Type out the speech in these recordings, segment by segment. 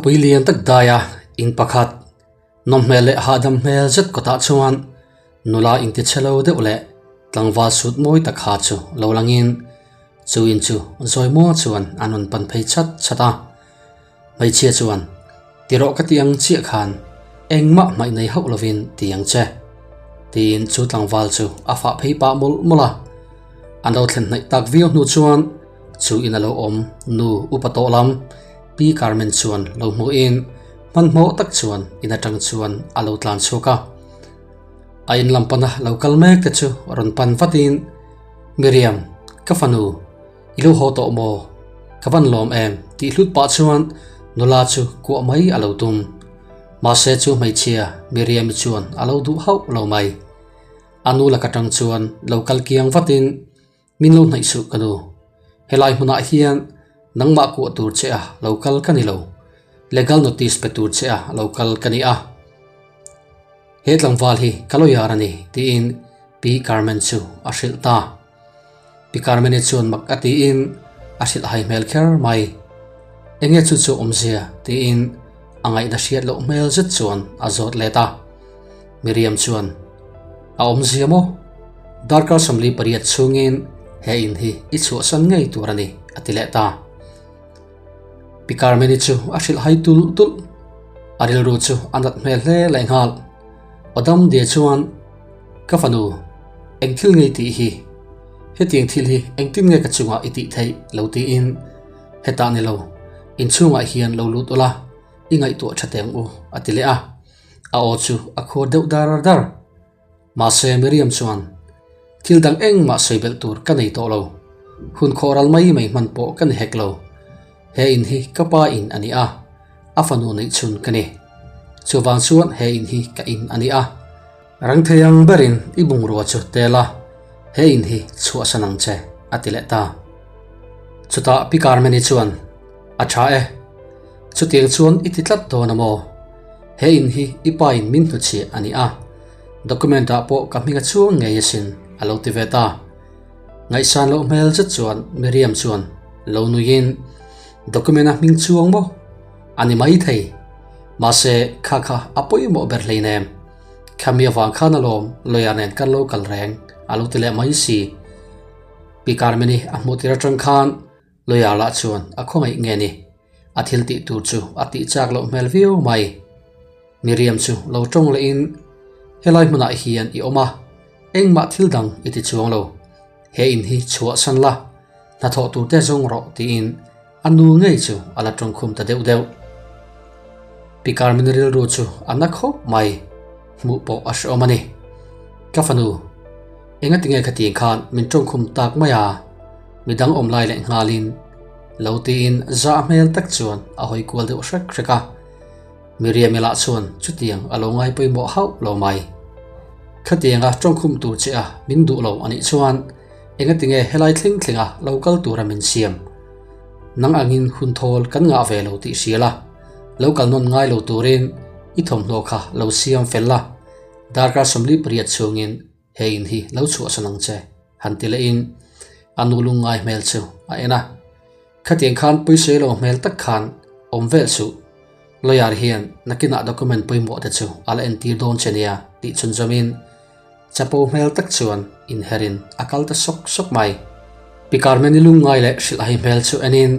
Khawpui lian tak daia in pakhat nawm hmel leh hahdam hmel zet kawtah chuan nula inti chhe lo deuh leh tlangval sut mawi tak ha chu lo langin chu in chu zawi muang chuan an rawn pan phei chat chat a. Hmeichhia chuan, Ti rawh ka ti ang chiah khan engmah hmaih nei hauh lovin ti ang che, tiin chu tlangval chu a fah phei pah mawlh mawlh a. An lo thlen hnaih tak viau hnu chuan chu in a lo awm nu upa tawh lam Pi Carmen chuan lo hmuhin hmanhmawh tak chuan in atang chuan a lo tlan chhuak a. A in lam pana lo kal mek te chu rawn pan vatin, Miriam, ka fanu, I lo haw tawh maw? Ka van lawm em? tih hlut pah chuan nula chu kuah mai a lo tum. Mahse chu hmeichhia Miriam-i chuan a lo duh hauh lo mai. A nu laka tang chuan lo kal kiang vatin, Min lo hnaih suh ka nu. Helai hmunah hian nangmah kuah tur che a lo kal ka ni lo. Legal notice pe tur che a lo kal ka ni a. He tlangval hi ka lawyer a ni, tiin Pi Carmen chu a hrilh ta. Pi Carmeni chuan mak a tiin a hrilh hai hmel kher mai. Enge chu chu awmzia tiin a ngaihna hriat loh hmel zet chuan a zawt let a. Miriam chuan, A awmzia maw? Darkar 48 chhungin he in hi i chhuahsan ngei tur a ni, a ti leh ta. Pi Carmeni chu a hrilh hai tulh tulh. A rilru chu a nat hmel hle lehnghal. Awdam dia chuan, Ka fanu, eng thil ngei tih hi? Hetiang thil hi engtin nge ka chungah i tih theih lo tiin hetah ni lo, inchhungah hian lo lut ula, i ngaihtuah tha teh ang u, a ti leh a. A aw chu a khuar deuh dar dar. Mahse Miriam chuan, Thil dang engmah sawi belh tur ka nei tawh lo. Hun khawh ral mai mai hman pawh ka ni hek lo. He in hi ka pa in a ni a, a fanu neih chhun ka ni. Chuvang chuan he in hi ka in a ni a. Rang thei ang berin i bungrua chu tel a, he in hi chhuahsan ang che, a ti leh ta. Chutah Pi Carmeni chuan, A tha e. Chutiang chuan i ti tlat dawn a maw? He in hi i pa in min hnuchhiah a ni a, document ah pawh ka hming a chuang ngei asin, a lo ti ve ta. Ngaihsan loh hmel zet chuan Miriam chuan lo nuiin, Document a hming chuang maw? A ni maithei. Mahse, kha kha a pawimawh ber hleinem. Khami avang khan alawm lawyer nen kan lo kal reng, a lo ti leh mai si. Pi Carmeni a hmuh tir atang khan lawyer lah chuan a khawngaih nge ni? A thil tih tur chu a tih chak loh hmel viau mai. Miriam chu lo tawng lehin, Helai hmunah hian i awm a, engmah thil dang i ti chuang lo. He in hi chhuahsan la, hnathawh tur te zawng rawh tiin a nu ngei chu a la tawngkhum ta deuh deuh. Pi Carmen rilru chu a na khawp mai, hmuh pawh a hrehawm a ni. Ka fanu, engatinge khatiang khan min tawngkhum tak mai a, midang awm lai leh nghalin lo tiin zah hmel tak chuan a hawi kual deuh hrek hrek a. Miriam-i lah chuan chutiang a lo ngai pawimawh hauh lo mai. Khatianga tawngkhum tur che a min duh lo a nih chuan engatinge helai thleng thlenga lo kal tura min siam? Nang angin hun thawl kan ngah ve lo tih hria la, lo kal nawn ngai lo turin i thawmhnaw kha lo siam fel la, darkar 48 chhungin he in hi lo chhuahsan ang che, han ti lehin a nu lungngai hmel chu a en a. Khatiang khan pawisa lo hmel tak khan awm vel suh. Lawyer hian nakinah document pawimawh te chu a la entir dawn che nia tih chhunzawmin chapo hmel tak chuan inherin a kal ta sawk sawk mai. Pi Carmeni lungngai leh hrilh hai hmel chu enin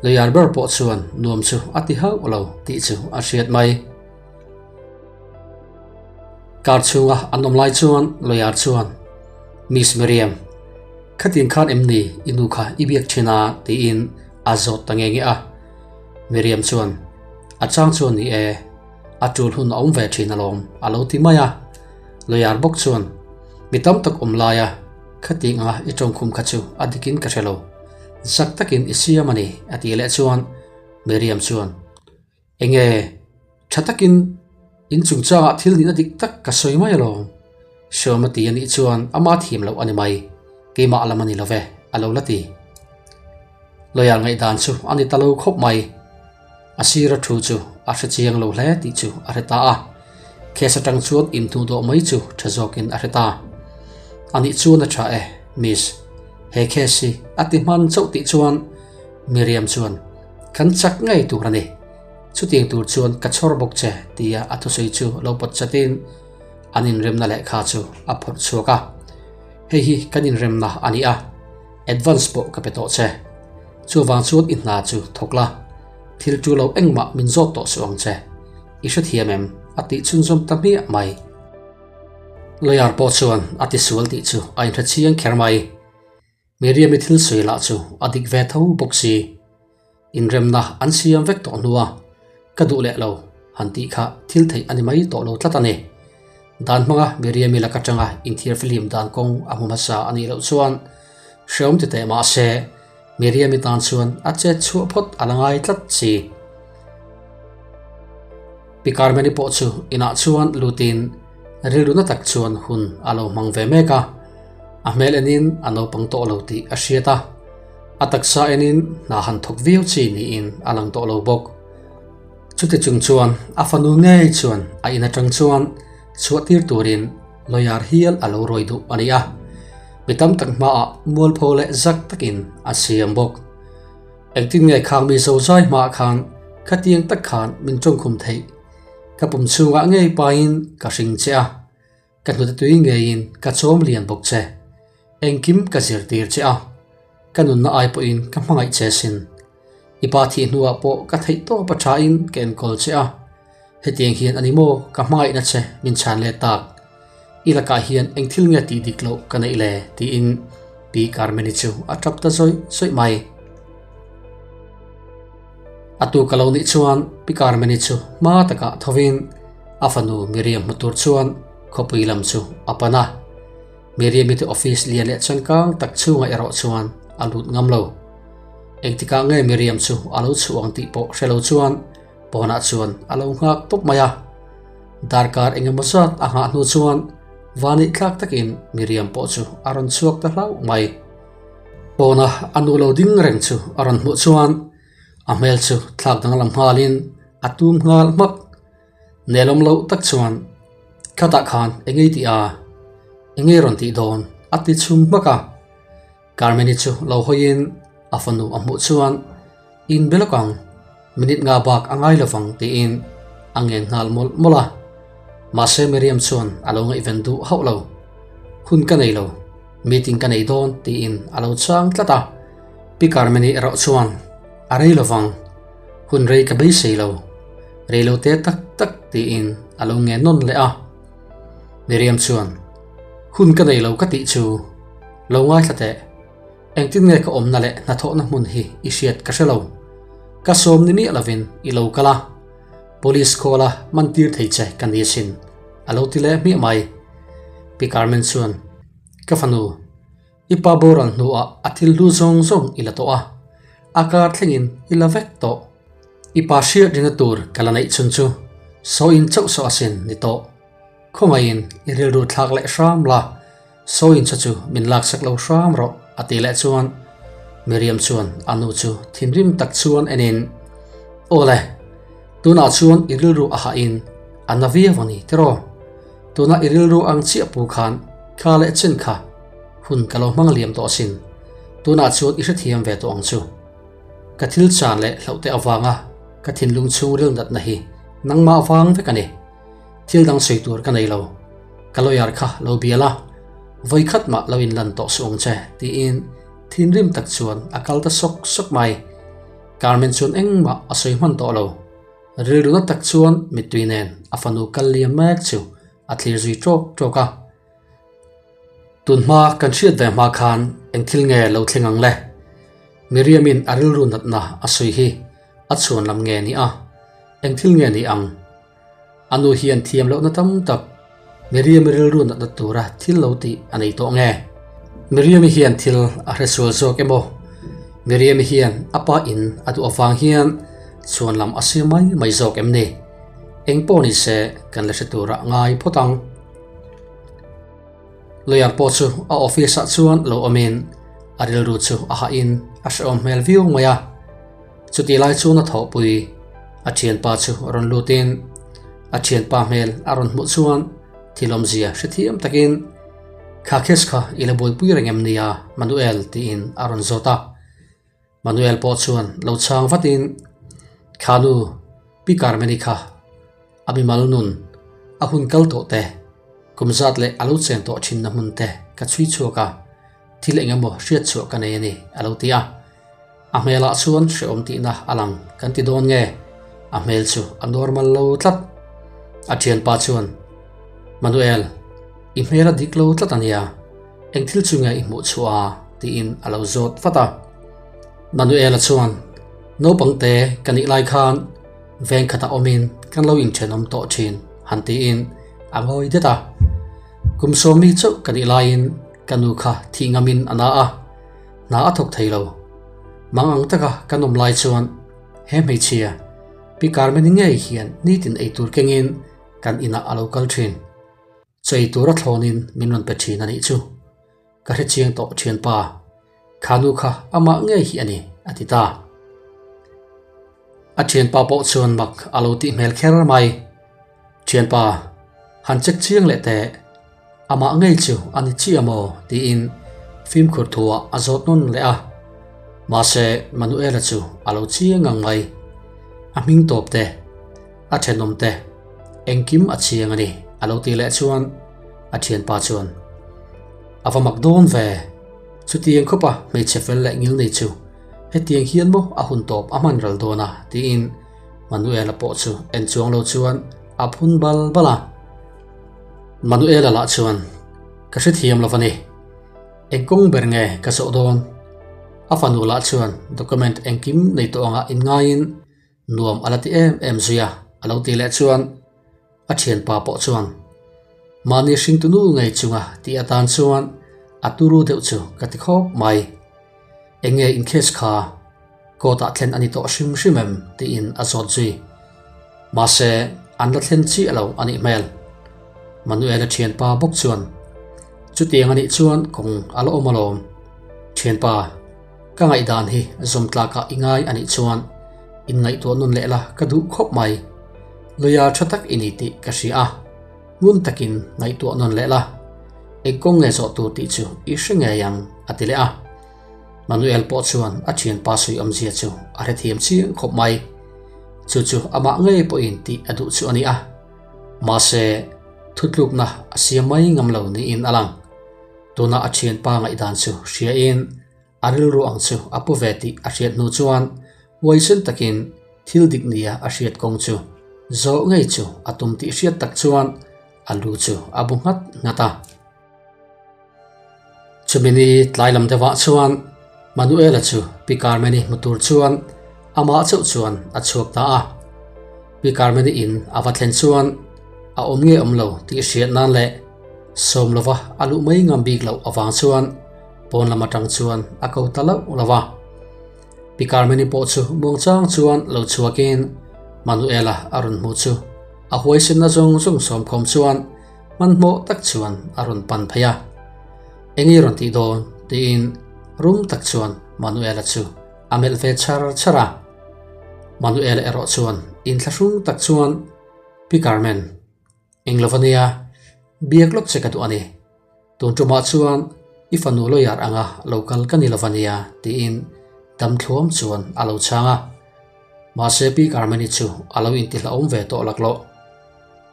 lawyer ber pawh chuan nuam chu a ti hauh lo tih chu a hriat mai. Car chhunga an awm lai chuan lawyer chuan, Miss Miriam, khatiang khan em ni i nu kha i biak thin a? tiin a zawt ta nge nge a. Miriam chuan, A chang chuan ni e, a tul hun a awm ve thin alawm, a lo ti mai a. Lawyer bawk chuan, Mi tam tak awm laia khatiang anga i tawngkhum kha chu a dikin ka hre lo. Zak takin i siam a ni, a ti leh chuan Miriam chuan, Enge, tha takin in chungchangah thil nihna dik tak ka sawi mai alawm. Hriawm a ti a nih chuan ama thiam loh a ni mai, keimah lam a ni lo ve, a lo la ti. Lawyer ngaihdan chu a ni ta lo khawp mai. A sira thu chu a hre chiang lo hle tih chu a hre ta a. Case atang chuan inhnuh dawh mai chu tha zawkin a hre ta. A nih chuan a tha e, Miss. He case hi a ti hman chauh tih chuan Miriam chuan, Kan chak ngei tur a ni. Chutiang tur chuan ka chhawr bawk che, tia a thusawi chu lo pawt chatin an inremna lehkha chu a phawrh chhuak a. Hei hi kan inremna a ni a, advance pawh ka pe tawh che. Chuvang chuan i hna chu thawk la, thil tu lo engmah min zawt tawh suh ang che. I hrethiam em? a tih chhunzawm ta hmiah mai. Lawyer pawh chuan a tisual tih chu a inhre chiang kher mai. Miriam-i thil sawi lah chu a dik ve tho bawk si. Inremna an siam vek tawh hnua ka duh leh lo han tih kha thil theih a ni mai tawh lo tlat a ni. Dan hmanga Miriam-i lak atanga inthiar fihlim dan kawng a hmu hmasa a nih loh chuan hreawm ti teh mah se Miriam-i tan chuan a chet chhuah phawt a la ngai tlat si. Pi Carmen-i pawh chu inah chuan lutin rilru na tak chuan hun a lo hmang ve mek a, a hmel enin a naupang tawh lo tih a hriat a, a taksa enin hna han thawk viau chi niin a lang tawh lo bawk. Chuti chung chuan a fanu ngei chuan a in atang chuan chhuah tir turin lawyer hial a lo rawi duh a ni a, mi tam tak hmaah mualpho leh zak takin a siam bawk. Engtin nge khang mi zozai hmaah khan khatiang tak khan min tawngkhum theih? Ka pum chhungah ngei pain ka hring che a, ka hnute tui ngeiin ka chawm lian bawk che. Engkim ka zirtir che a, ka nunna ai pawhin ka hmangaih che sin. I pa thih hnuah pawh ka theih tawp a thain ka enkawl che a, hetiang hian a ni maw ka hmangaihna che min chhan let tak? I lakah hian eng thil nge tih dik loh ka neih le? tiin Pi Carmeni chu a tap ta zawih zawih mai. A tu ka lo nih chuan Pi Carmeni chu hma takah thovin a fanu Miriam hmu tur chuan khawpui lam chu a pan a. Miriam-i te office lian leh changkang tak chhungah erawh chuan a lut ngam lo. Engtikah nge Miriam chu a lo chhuah ang tih pawh hre lo chuan Pawnah chuan a lo nghak tawp mai a. Darkar engemaw zat a nghah hnu chuan vanih thlak takin Miriam pawh chu a rawn chhuak ta hlauh mai. Pawna a nu lo ding reng chu a rawn hmuh chuan a hmel chu thlak danglam nghalin a tum nghal hmak. Nelawm loh tak chuan khatah khan engei tih a, engei rawn tih dawn a ti chhum hmak a. Carmen-i chu lo hawiin a fanu a hmuh chuan In be lawk ang, minute nga bak a ngai lovang tiin a ngen nghal mawlh mawlh a. Mahse Miriam chuan a lo ngaihven duh hauh lo. Hun ka nei lo, meeting ka nei dawn tiin a lo chang tlat a. Pi Carmen-i erawh chuan a rei lovang, hun rei ka beisei lo, rei lo te tak tak tiin a lo ngen nawn leh a. Miriam chuan hun ka nei lo ka tih chu lo ngaithla teh. Engtin nge ka awmna leh hnathawhna hmun hi i hriat ka hre lo. Ka sawm ni miah lovin i lo kal a, Police call a man tir thei che ka ni asin, a lo ti leh hmiah mai. Pi Carmen chuan, Ka fanu, i pa boral hnuah a thil hlu zawng zawng i la tawh a, a kar thlengin i la vek tawh. I pa hriat rinna tur ka la neih chhun chu sawiin chauh saw asin ni tawh. Khawngaihin i rilru thlak leh hram la, sawiin cha chu min laksak lo hram rawh a ti leh chuan Miriam chuan a nu chu thinrim tak chuan enin, Aw le, tunah chuan i rilru a hahin a na viau a ni tiraw? Tuna i rilru ang chiah pu khan kha leh chen kha hun ka lo hmang liam tawh asin, tunah chuan i hrethiam ve tawh ang chu. Ka thil chan leh hlauh te avanga ka thinlung chhungril natna hi nangmah vang vek a ni. Thil dang sawi tur ka nei lo, ka lawyer kha lo bial a, vawi khat mah lo inlan tawh suh ang che tiin thinrim tak chuan a kal ta sawk sawk mai. Carmen chuan engmah a sawi hman tawh lo, rilru na tak chuan mittui nen a fanu kal liam mek chu a thlir zui tawk tawk a. Tun hma kan hriat ve hma khan eng thil nge lo thleng ang le? Miriam-in a rilru natna a sawi hi a chhuan lam nge ni a, eng thil nge ni ang? A nu hian thiam lohna tam tak Miriam-i rilru natna tura thil lo tih a nei tawh nge? Miriam-i hian thil a hre sual zawk emaw? Miriam-i hian a pa in a duh avang hian chhuan lam a siam mai mai zawk em ni? Eng pawh ni se kan la hre tura ngai phawt ang. Lawyer pawh chu a office ah chuan lo awmin a rilru chu a hahin a hrehawm hmel viau mai a. Chutih lai chuan a thawhpui a thianpa chu a rawn lutin a thianpa hmel a rawn hmuh chuan thil awmzia hrethiam takin Kha case kha i la buaipui reng em nia Manuel tiin a rawn zawt a. Manuel pawh chuan lo chhang vatin Kha nu. Pi Carmen-i kha a mimal nun, a hun kal tawh te, kum zat leh a lo chen tawh thinna hmun te ka chhui chhuak a, thil eng emaw hriat chhuah ka nei a ni, a lo ti a. A hmelah chuan hrehawm tihna a lang kan ti dawn nge? A hmel chu a normal lo tlat. A thianpa chuan, Manuel, i hmel a dik lo tlat a nia, eng thil chu nge i hmuh chhuah a? tiin a lo zawt vat a. Manuela chuan, Naupang te ka nih lai khan veng khatah awmin kan lo inthenawm tawh thin, han tiin a ngawi det a. Kum sawmi chauh ka nih laiin ka nu kha thih ngamin a na a. Hna a thawk thei lo. Mang ang taka kan awm lai chuan he hmeichhia Pi Carmen-i ngei hian nitin eitur kengin kan inah a lo kal thin. Chaw eitur a thlawnin min rawn pe thin a nih chu. Ka hre chiang tawh thianpa, kha nu kha amah ngei hi a ni, a ti ta. A thianpa pawh chuan mak a lo tih hmel kher mai. Thianpa, han check chiang leh teh. Amah ngei chu a ni chiah maw? tiin fimkhur thuah a zawt nawn leh a. Mahse, Manuela chu a lo chiang ngang mai. A hming tawp te, a thenawm te, engkim a chiang a ni, a lo tih leh chuan a thianpa chuan, A va mak dawn ve! Chutiang khawpa hmeichhe fel leh ngil nei chu hetiang hian maw a hun tawp a hman ral dawn a? tiin Manuela pawh chu en chuang lo chuan a phun bal bal a. Manuela lah chuan, Ka hrethiam lo va ni. Eng kawng ber nge ka zawh dawn? A fanu lah chuan document engkim nei tawh anga inngaiin nuam a la ti em em zui a, a lo ti leh chuan a thianpa pawh chuan, Mahni hringtunu ngei chunga tih atan chuan a turu deuh chu ka ti khawp mai. Eng nge in case kha court ah thlen a ni tawh hrim hrim em? tiin a zawt zui. Mahse, an la thlen chiah lo a nih hmel. Manuela thianpa bawk chuan, Chutiang a nih chuan kawng a la awm alawm. Thianpa, ka ngaihdan hi zawm tlakah i ngai a nih chuan inngaihtuah nun leh la ka duh khawp mai. Lawyer tha tak i ni tih ka hria a, ngun takin ngaihtuah nawn leh la, eng kawng nge zawh tur tih chu i hre ngei ang, a ti leh a. Manuel pawh chuan a thianpa sawi awmzia chu a hrethiam chiang khawp mai. Chu chu amah ngei pawhin tih a duh chu a ni a. Mahse, thutlukna a siam mai ngam lo niin a lang. Tuna a thianpa ngaihdan chu hriain a rilru ang chu a pu ve tih a hriat hnu chuan huaisen takin thil dik nia a hriat kawng chu zawh ngei chu a tum tih hriat tak chuan a lu chu a bu nghat nghat a. Chumi ni tlai lam deuhah chuan Manuela chu Pi Carmen-i hmu tur chuan amah chauh chuan a chhuak ta a. Pi Carmen-i in a va thlen chuan a awm nge awm lo tih hriat nan leh sawm lova a luh mai ngam bik loh avang chuan pawn lam atang chuan a ko ta loh lo va. Pi Carmen-i pawh chu muangchang chuan lo chhuakin Manuela a rawn hmu chu a huaisenna zawng zawng sawmkhawm chuan Hmanhmawh tak chuan a rawn pan phei a, Eng i rawn tih dawn? tiin rum tak chuan Manuela chu a melh ve char char a. Manuela erawh chuan inthlahrung tak chuan, Pi Carmen, eng lo va nia, biak lawk che ka duh a ni. Tun tumah chuan i fanu lawyer anga lo kal ka ni lo va nia, tiin dam thluam chuan a lo chhang a. Mahse Pi Carmen-i chu a lo intihlauhawm ve tawh laklawh.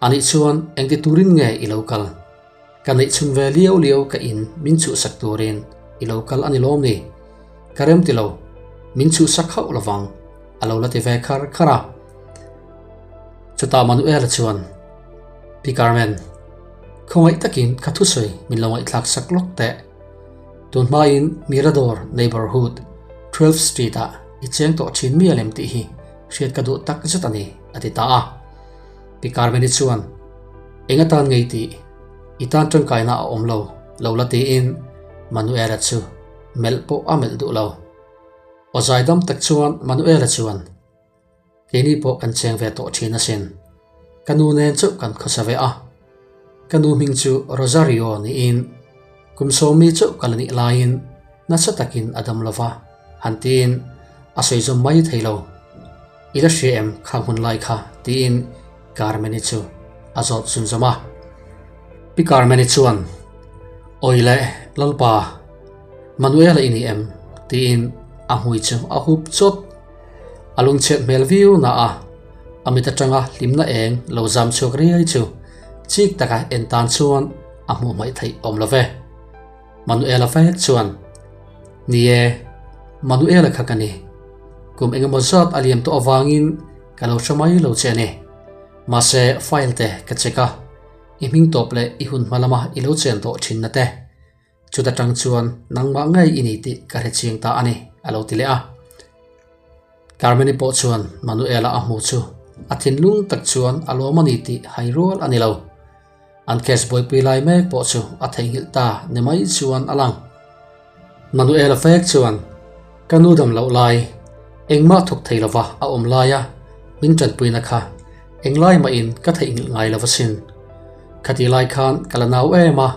Anih chuan engti turin nge i lo kal? Ka neih chhun ve liau liau ka in min chhuhsak turin i lo kal a ni lawm ni? Ka rem ti lo, min chhuhsak hauh lovang, a lo la ti ve khar khar a. Chutah Manuela chuan, Pi Carmen, khawngaih takin ka thusawi min lo ngaihthlak sak lawk teh. Tun hmain Mirador neighbourhood, Twelfth Street-ah i cheng tawh thin mial em tih hi hriat ka duh tak zet a ni, a ti ta a. Pi Carmen-i chuan, Eng atan ngei tih? I tan tangkaina a awm lo, lo la tiin Manuela chu melh pawh a melh duh lo. Aw zaidam tak chuan Manuela chuan, Keini pawh kan cheng ve tawh thin asin. Ka nu nen chauh kan khawsa ve a. Ka nu hming chu Rosario niin kum sawmi chauh ka la nih laiin nasa takin a dam lova, han tiin a sawi zawm mai thei lo. I la hria em kha hmun lai kha? tiin Carmen-i chu a zawt zun zawm a. Pi Carmen-i chuan, Awi le, Lalpa, Manuela i ni em? tiin a hmui chu a hup chawt. A lungchhiat hmel viau na a. A mit atanga hlimna eng lo zam chhuak riai chu chik taka en tan chuan a hmuh hmaih theih awm lo ve. Manuela vek chuan, Ni e, Manuela kha ka ni. Kum engemaw zat a liam tawh avangin ka lo hre mai lo che a ni. Mahse, file te ka check a, i hming tawp leh i hun hma lama i lo chen tawh thinna te. Chuta tang chuan nangmah ngei i ni tih ka hre chiang ta a ni, a lo ti leh a. Carmen-i pawh chuan Manuela a hmu chu a thinlung tak chuan a lawm a ni tih hai rual a ni lo. An case buaipui lai mek pawh chu a theihnghilh ta ni mai chuan a lang. Manuela fek chuan, Ka nu dam loh lai, engmah thawk thei lova a awm laia min tanpuina kha englai mahin ka theihnghilh ngai lo asin. Khati lai khan ka la nau em a,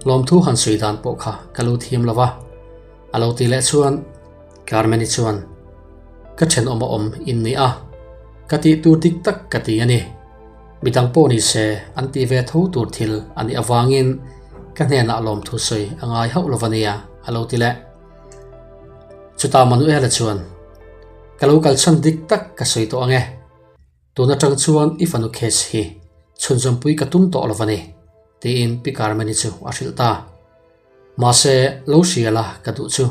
lawmthu han sawi dan pawh kha ka lo thiam lo va. A lo ti leh chuan Carmen-i chuan, Ka thenawm a awm in ni a, ka tih tur dik tak ka ti a ni. Midang pawh ni se an tih ve tho tur thil a nih avangin ka hnenah lawmthu sawi a ngai hauh lo va nia, a lo ti leh. Chutah Manuela chuan, Ka lo kalchhan dik tak ka sawi tawh ang e. Tun atang chuan i fanu case hi chhunzawmpui ka tum tawh lo va ni, tiin Pi Carmen-i chu a hrilh ta. Mahse, lo hria la ka duh chu.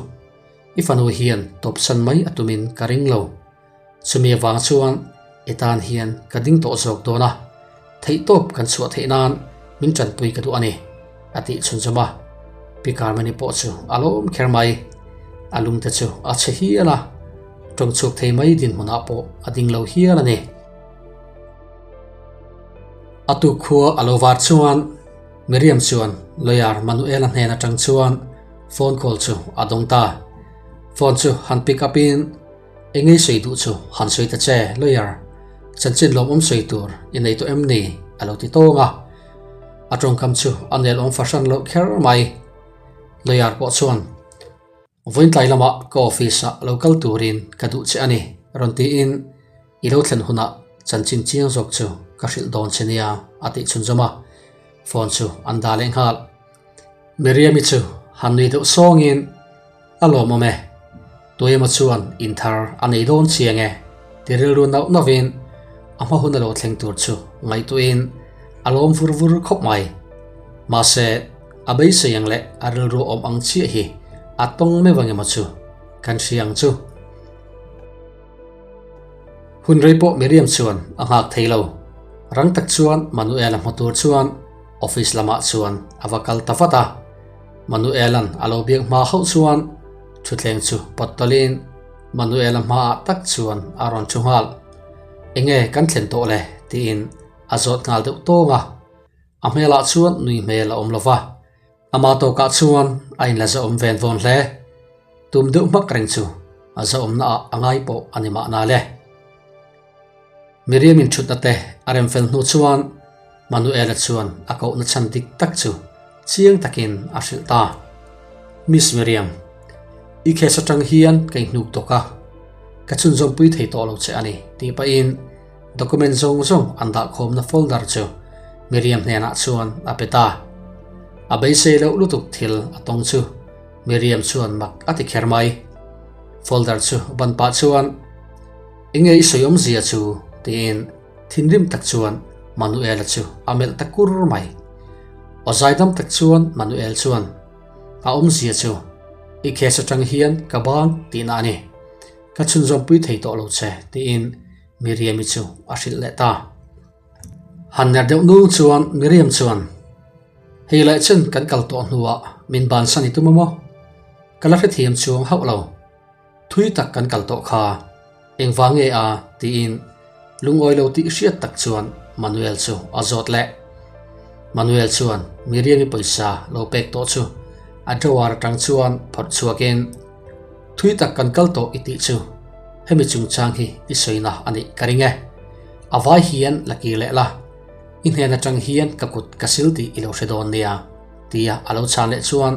I fanu hian tawpsan mai a tumin ka ring lo. Chumi avang chuan i tan hian ka ding tawh zawk dawn a, theihtawp kan chhuah theih nan min tanpui ka duh a ni, a tih chhunzawm a. Pi Carmen-i pawh chu a lawm kher mai. A lungte chu a chhe hial a, tawng chhuak thei mai dinhmunah pawh a ding lo hial a ni. A tukkhua a lo var chuan Miriam chuan lawyer Manuela hnen atang chuan phone call chu a dawng ta. Phone chu han pick up in, Engei sawi duh chu han sawi ta che lawyer, chanchin lawmawm sawi tur i nei tawh em ni? a lo ti tawng a. A tawngkam chu a nel awm fahran loh kher mai. Lawyer pawh chuan, Vawiintlai lamah ka office ah lo kal turin ka duh che a ni, rawn tiin i lo thlen hunah chanchin chiang zawk chu ka hrilh dawn che nia, a tih chhunzawm a, phone chu an dah leh nghal. Miriam-i chu han nui deuh sawngin, A lawmawm e, tuemaw chuan inthar a nei dawn chiang e, ti rilru nauh nauhin a hma hun a lo thleng tur chu ngaihtuahin a lawm vur vur khawp mai. Mahse, A beisei ang leh a rilru awm ang chiah hi a tawng meuh ang emaw chu kan hria ang chu. Hun rei pawh Miriam chuan a nghak thei lo. Rang tak chuan Manuel-a hmu tur chuan office lamah chuan a va kal ta vat a. Manuel-a'n a lo biak hma hauh chuan thutthleng chu pawt tawlhin Manuel-a hmaah tak chuan a rawn thu nghal. Enge kan thlen tawh le? tiin a zawt nghal deuh tawng a. A hmelah chuan nui hmel a awm lo va, ama tawkah chuan a inla zahawm ven vawn hle. Tum deuh hmak reng chu a zahawmna ah a ngai pawh a ni mahna le. Miriam inthutna te a rem fel hnu chuan Manuela chuan a kohna chhan dik tak chu chiang takin a hrilh ta. Miss Miriam, i case atang hian ka inhnuk tawk a, ka chhunzawmpui thei tawh lo che a ni tih pahin Document zawng zawng an dahkhawmna folder chu Miriam hnenah chuan a pe ta. A beisei loh lutuk thil a tawng chu Miriam chuan mak a ti kher mai. Folder chu ban pah chuan, Enge i sawi awmzia chu? tiin thinrim tak chuan Manuela chu a melh ta kur mai. Aw zaidam tak chuan Manuel chuan, A awmzia chu i case atang hian ka bang tihna a ni. Ka chhunzawmpui thei tawh lo che, tiin Miriam-i chu a hrilh leh ta. Han ner deuh nung chuan Miriam chuan, Hei leh chen kan kal tawh hnuah min bansan i tum a maw? Ka la hrethiam chuang hauh lo. Thui tak kan kal tawh kha, engvang nge a? tiin lungawi lo tih hriat tak chuan Manuel chu a zawt leh. Manuel chuan Miriam-i pawisa lo pek tawh chu a drawer atang chuan phawrh chhuakin, Thui tak kan kal tawh i tih chu hemi chungchang hi i sawina a nih ka ring e. A vai hian la kir leh la, i hnen atang hian ka kut ka sil tih i lo hre dawn nia, tia a lo chhan leh chuan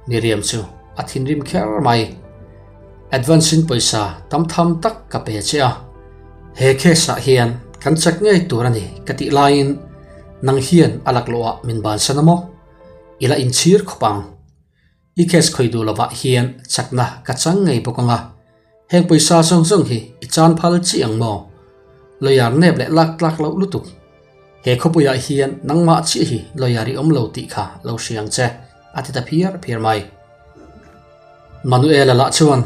Miriam chu a thinrim kher mai. Advance in pawisa tam tham tak ka pe che a, he case ah hian kan chak ngei tur a ni ka tih laiin nang hian a laklawh ah min bansan a maw? I la inchhir khawp ang. I case khawi duh lovah hian chakna ka chang ngei bawk ang a, heng pawisa zawng zawng hi i chan phal chi ang maw? Lawyer nep leh lak tlak loh lutuk. He khawpuiah hian nangmah chiah hi lawyer i awm lo tih kha lo hria ang che, a ti ta phiar phiar mai. Manuela lah chuan,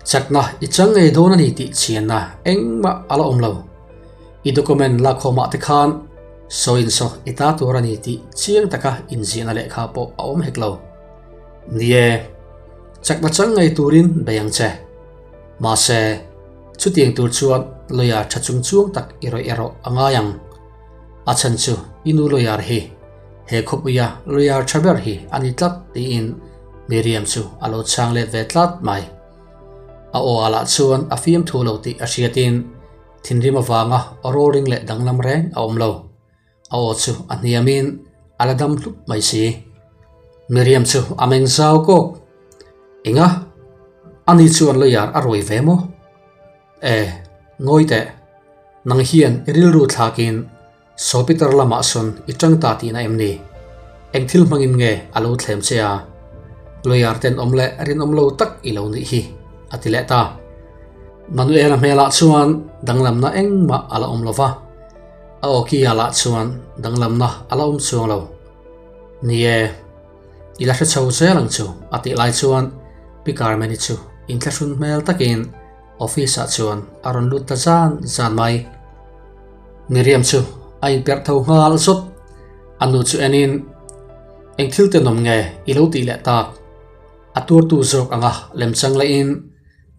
Chakna i chang ngei dawn a ni tih chhianna engmah a la awm lo. I document lakkhawmah te khan sawi in saw i ta tur a ni tih chiang taka inziahna lehkha pawh a awm hek lo. Ni e, chakna chang ngei turin bei ang che. Mahse, chutiang tur chuan lawyer tha chung chuang tak i rawih erawh a ngai ang. A chhan chu i nu lawyer hi he khawpuia lawyer tha ber hi a ni tlat tiin Miriam chu a lo chhang let ve tlat mai. A aw ah lah chuan a fiamthu lo tih a hriatin thinrim avanga rolling leh danglam reng a awm lo. A aw chu a hniamin a la dam hlup mai si. Miriam chu a meng zau kawk. Enga? Ani chuan lawyer a ruai ve maw? E, ngawi teh. Nang hian i rilru thlakin Saw Peter lamah sawn i tang ta tihna em ni? Eng thil hmangin nge a lo thlem che a? Lawyer tenawm leh rinawm lo tak i lo nih hi, a ti leh ta. Manuela hmelah chuan danglamna engmah a la awm lo va, a awkia lah chuan danglamna a la awm chuang lo. Ni e, i la hre chho zel ang chu, a tih lai chuan Pi Carmen-i chu inthlahrun hmel takin Office ah chuan a rawn lut ta zan zan mai. Miriam chu a inperh tho nghal zawt. A nu chu enin, Eng thil tenawm nge i lo tih leh tak? A tuartu zawk anga lemchang lahin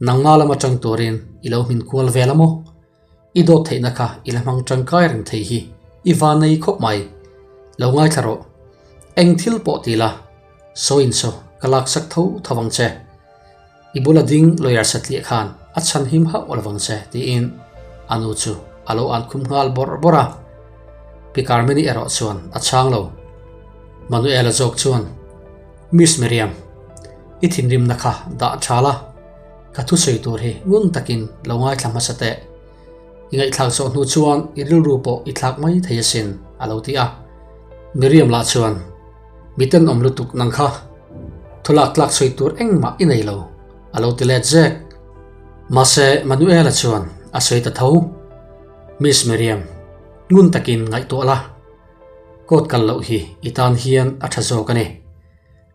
nangma lam atang turin i lo hmin kual vel a maw? I dawt theihna kha i la hmang tangkai reng thei hi i va nei khawp mai. Lo ngaithla rawh. Eng thil pawh ti la, saw in saw ka laksak tho tho ang che. I bula ding lawyer satliah khan a chhan him hauh lovang che tiin a nu chu a lo an khum nghal bawrh bawrh a. Pi Carmeni erawh chuan a chhang lo. Manuela zawk chuan, Miss Miriam, i thinrimna kha dah tha la, ka thusawi tur hi ngun takin lo ngaithla hmasa teh. I ngaihthlak zawh hnu chuan i rilru pawh i thlak mai thei asin, a lo ti a. Miriam lah chuan, Mi tenawm lutuk nang kha thulak tlak sawi tur engmah i nei lo, a lo ti let zek. Mahse, Manuela chuan a sawi ta tho. Miss Miriam, ngun takin ngaihtuah la, court kal loh hi i tan hian a tha zawk a ni.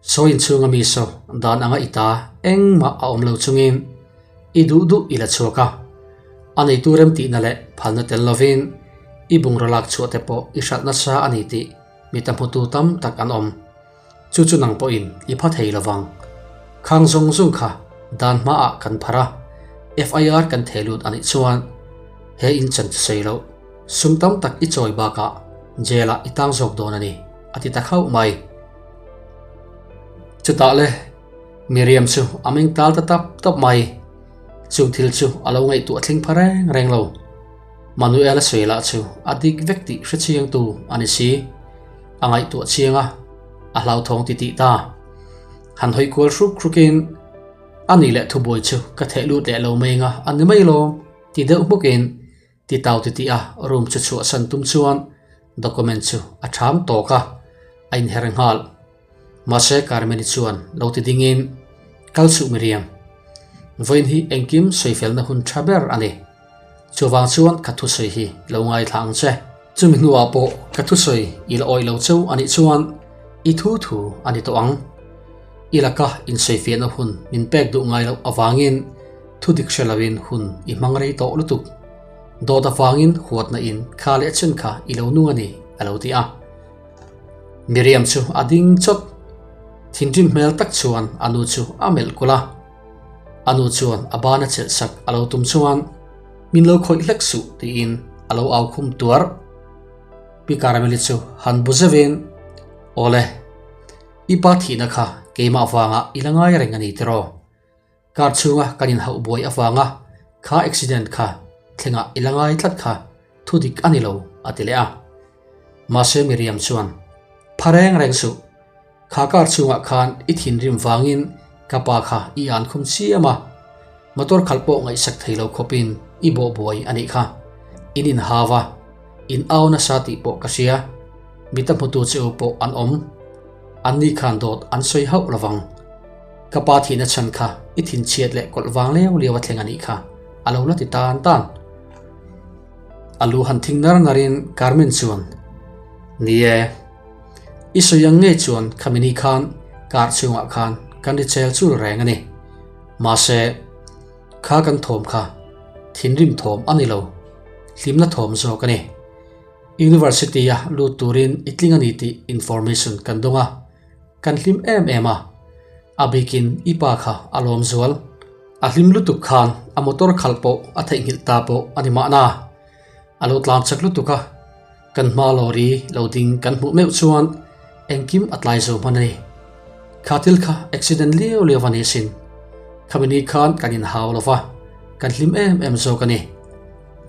Sawi inchhunga mi saw dan anga i ta engmah a awm lo chungin i duh duh i la chhuak a. A neitu remtihna leh phalna tel lovin i bungraw lak chhuah te pawh i hralh nasa a ni tih Mi ta hmutu tam tak an awm. Chu chu nang pawhin i pha thei lovang. Khang zawng zawng kha dan hmaah kan phar a, FIR kan theh lut a nih chuan he in chan chu sawi loh, sum tam tak i chawi bakah jail ah i tang zawk dawn a ni, a ti ta khauh mai. Chutah le Miriam chu a meng tal ta tap tap mai. Chung thil chu a lo ngaihtuah thleng pha reng reng lo. Manuel a sawi lah chu a dik vek tih hre chiangtu a ni si. A ngaihtuah chiang a, a hlauthawng ti tih ta. Han hawi kual hruk hrukin, A nih leh thubuai chu ka theh lut leh lo mai anga a ni mai lawm ti deuh hmukin ti tau ti tih a room chu chhuahsan tum chuan document chu a ṭham tawk a, a inher nghal. Mahse Carmeni chuan lo ti dingin, Kal suh Miriam, vawiin hi engkim sawifelna hun tha ber a ni. Chuvang chuan ka thusawi hi lo ngaithla ang che. Chumi hnuah pawh ka thusawi i la awih lo cheu a nih chuan i thu thu a ni tawh ang. I laka insawifiahna hun min pek duh ngai loh avangin thu dik hre loin hun i hmang rei tawh lutuk. Dawt avangin huatna in kha leh chen kha i lo nung a ni, a lo ti a. Miriam chu a ding chawt. Thinrim hmel tak chuan a nu chu a melh kulh a. A nu chuan a ban a chelh sak a lo tum chuan, Min lo khawih hlek suh tiin a lo au khum tuar. Pi Karameli chu han bu zeuhin, Awle, i pa thihna kha keimah vangah i la ngai reng a ni tiraw? Car chhunga kan inhauh buai avanga kha accident kha thlengah i la ngai tlat kha thu dik a ni lo, a ti leh a. Mahse Miriam chuan, Pha reng reng suh, kha car chhungah khan i thinrim vangin ka pa kha i an khum chiam a, motor khalh pawh ngaihsak thei lo khawpin i bawh buai a nih kha. In inhau a, in au nasa tih pawh ka hria, mita hmutu che u pawh an awm. Anni khan dawt an sawi hauh lovang. Ka pa thihna chhan kha i thinchhiat leh kawlh vang leu leu a thleng a nih kha, a lo la ti tan tan. A lu han thing nar narin Carmen chuan, Ni e, i sawi ang ngei chuan khami ni khan car chhungah khan kan ri chel chul reng a ni. Mahse, kha kan thawm kha thinrim thawm a ni lo, hlimna thawm zawk a ni. University-a lut turin i tling a ni tih information kan dawng a, kan hlim em em a. A bikin i pa kha a lawm zual. A hlim lutuk khan a motor khalh pawh a theihnghilh ta pawh a ni mahna. A lo tlan chak lutuk a, kan hma lawri lo ding kan hmuh meuh chuan engkim a tlai zo hman a ni. Kha thil kha accident liau liau a ni asin. Khami ni khan kan inhau lo va, kan hlim em em zawk a ni.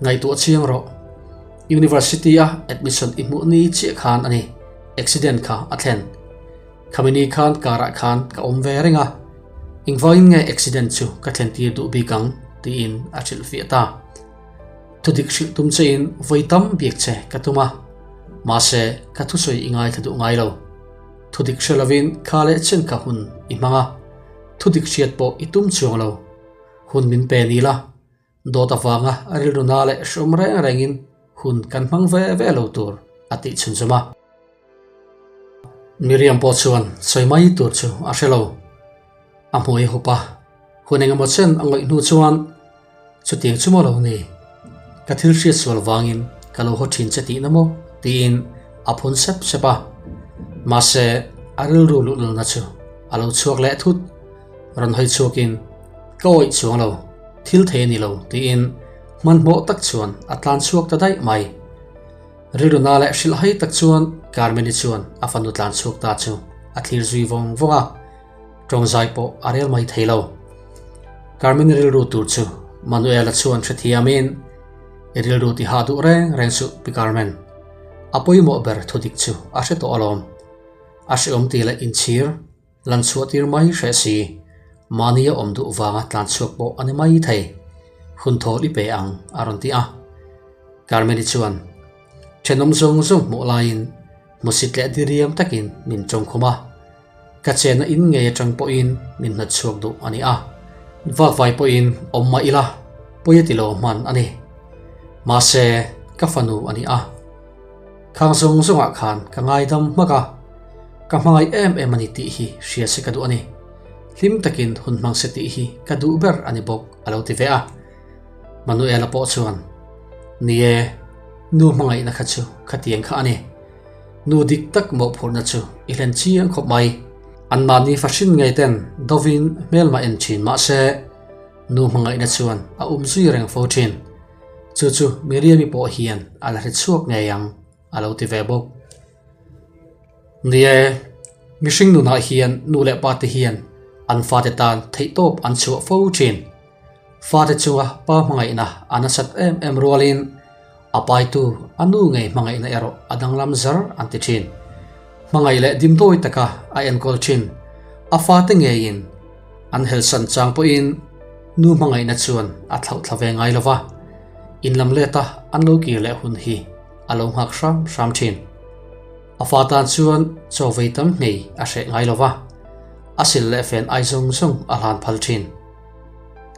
Ngaihtuah chiang rawh. University a admission i hmuh ni chiah khan a ni accident kha a thlen. Khami ni khan car ah khan ka awm ve reng a, engvangin nge accident chu ka thlen tir duh bik ang tiin a hrilh fiah ta. Thudik hrilh tum che in vawi tam biak che ka tum a, mahse ka thusawi i ngaithla duh ngai lo. Thudik hre lovin kha leh chen ka hun i hmang a, thudik hriat pawh i tum chuang lo. Hun min pe ni la, Dawt avanga rilru na leh hreawm reng rengin hun kan hmang ve ve lo tur a tih chhunzawm a. Miriam pawh chuan sawi mai tur chu a hre lo. A hmuai hup a, hun engemaw chen a ngawih hnu chuan chutiang chu maw lo ni? Ka thil hriat sual vangin ka lo haw thin che tihna maw? tiin a phun sep sep a. Mahse, a rilru luhlulna chu a lo chhuak leh thut. Rawn hawi chhuakin, Ka awih chuang lo, thil thei a ni lo, tiin hmanhmawh tak chuan a tlan chhuak ta daih mai. Rilru na leh hrilhhai tak chuan Carmen-i chuan a fanu tlan chhuak ta chu a thlir zui vawng vawng a, tawngzai pawh a rel mai thei lo. Carmen-i rilru tur chu Manuel-a chuan hrethiamin, I rilru ti hah duh reng reng suh Pi Carmen, a pawimawh ber thudik chu a hre tawh alawm. A hreawm ti leh inchhir. Lan chhuah tir mai hreh si, mahni a awm duh vanga tlan chhuak pawh a ni mai thei. Hun thawl i pe ang, a rawn ti a. Carmeli chuan thenawm zawng zawng hmuh laiin hmusit leh diriam takin min tawngkhum a. Ka chenna in ngei atang pawhin min hnawt chhuak duh a ni a. Vakvai pawhin awm mah ila pawi a ti lo hman a ni. Mahse, ka fanu a ni a. Khang zawng zawngah khan ka ngaidam hmak a, ka hmangaih em em a ni tih hi hria se ka duh a ni. Hlim takin hun hmang se tih hi ka duh ber a ni bawk a lo ti ve a. Manuela pawh chuan, Ni e, nu hmangaihna kha chu khatiang kha a ni. Nu dik tak mawhphurhna chu i hlen chiang khawp mai. Anmahni fahrin ngei ten dovin hmelmah en thin mah se, nu hmangaihna chuan a um zui reng fo thin. Chu chu Miriam-i pawh hian a la hre chhuak ngei ang a lo ti ve bawk. Ni e, mihring nunah hian nu leh pa te hian an fate tan theihtawp an chhuah fo thin. Fate chunga pa hmangaihna a nasat em em rualin a paitu a nu ngei hmangaihna erawh a danglam zar an ti thin. Hmangaih leh dimdawi taka a enkawl thin a fate ngeiin An helsan chang pawhin nu hmangaihna chuan a thlauh thla ve ngai lo va, in lam leta an lo kir leh hun hi a lo nghak hram hram thin. A fa tan chuan chaw vei tam ngei a hreh ngai lo va, a sil leh fen ai zawng zawng a hlan phal thin.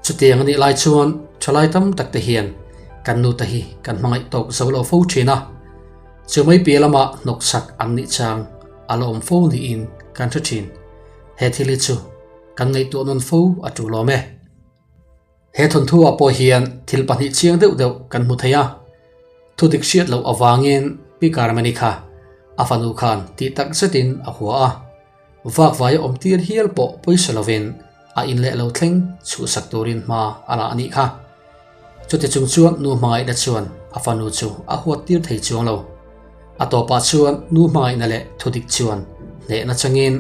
Chutiang a nih lai chuan thalai tam tak te hian kan nuta hi kan hmangaih tawk zo lo fo thin a, chu mai piah lamah hnawksak an nih chang a la awm fo niin kan hre thin. He thil hi chu kan ngaihtuah nawn fo a tul awm e. He thawnthuah pawh hian thil pahnih chiang deuh deuh kan hmu thei a. Thudik hriat loh avangin Pi Carmeni kha a fanu khan tih tak zetin a hua a. Vakvai a awm tir hial pawh pawisa lovin a in leh lo thleng chhuhsak turin hma a la a nih kha. Chuti chung chuan nu hmangaihna chuan a fanu chu a huat tir thei chuang lo. A tawpah chuan nu hmangaihna leh thudik chuan hnehna changin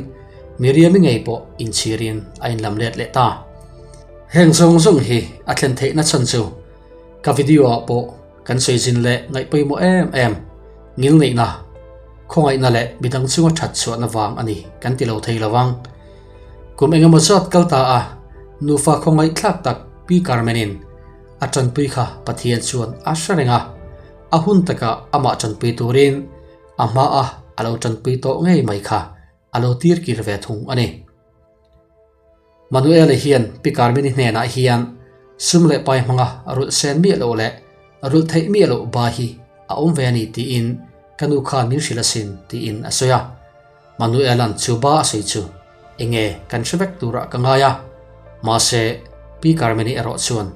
Miriam-i ngei pawh inchhirin a inlam let leh ta. Heng zawng zawng hi a thlen theihna chhan chu ka video ah pawh kan sawi zin leh ngaih pawimawh em em, ngilneihna, khawngaihna leh midang chunga that chhuahna vang a ni kan ti lo thei lo ang. Kum engemaw zat kal ta a, nufa khawngaihthlak tak Pi Carmen-in a tanpui kha Pathian chuan a hre reng a, a hun takah amah tanpui turin a hmaa a lo tanpui tawh ngei mai kha a lo tir kir ve thung a ni. Manuel-a hian Pi Carmen-i hnenah hian sum leh pai hmanga rulh sen miah loh leh Rulh theih miah loh ba hi a awm ve a ni tiin ka nu khan min hrilh asin tiin a sawi a. Manuela'n chu ba a sawi chu enge kan hre vek turah ka ngai a, mahse Pi Carmeni erawh chuan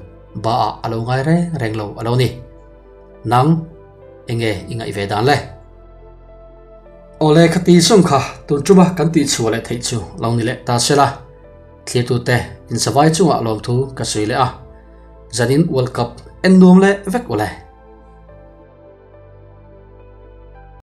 ba ah a lo ngai reng reng lo a lo ni. Nang enge i ngaih ve dan le? Awle khati zawng kha tun tuma kan tih chhuah leh theih chu lo ni leh ta sela, thlirtute insavai chungah lawmthu ka sawi leh a, zanin World Cup en nuam leh vek ule.